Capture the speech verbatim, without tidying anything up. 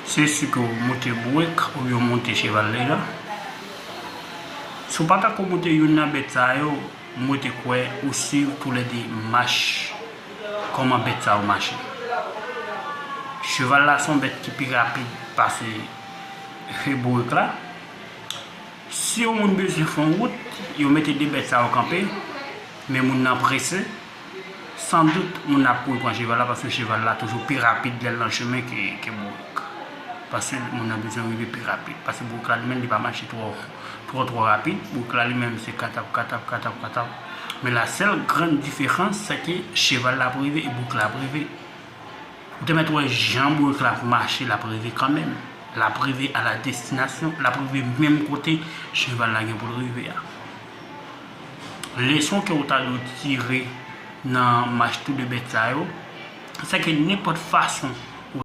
Se si ke w monte bourik oubyen w monte cheval deja. Si w pa tako monte youn nan bèt sa yo, mwen te kwè ou swiv toulède mach, kòman bèt sa yo mache. Cheval la se yon bèt ki pi rapid pase bourik la. Si yon moun bezwen fè yon wout, yo mete de bèt sa yo kanpe, men moun nan prese, sandout moun nan ap kouri pran cheval la, paske cheval la toujou pi rapid lè l nan chemen ke, ke bourik. Paske moun nan bezwen rive pi rapid. Paske bourik la li menm li pa mache twò, twò, twò rapid. Bourik la li menm se katap, katap, katap, katap. Men la sèl grann diferans, se ke cheval la ap rive e bourik la ap rive. Ou te mèt wè jan bourik la ap mache, l ap rive kanmenm. L ap rive a la destinasyon, l ap rive menm kote cheval la gen pou l rive a. Leson ke ou ta dwe tire nan mach tou de bèt sa yo, se ke nenpòt fason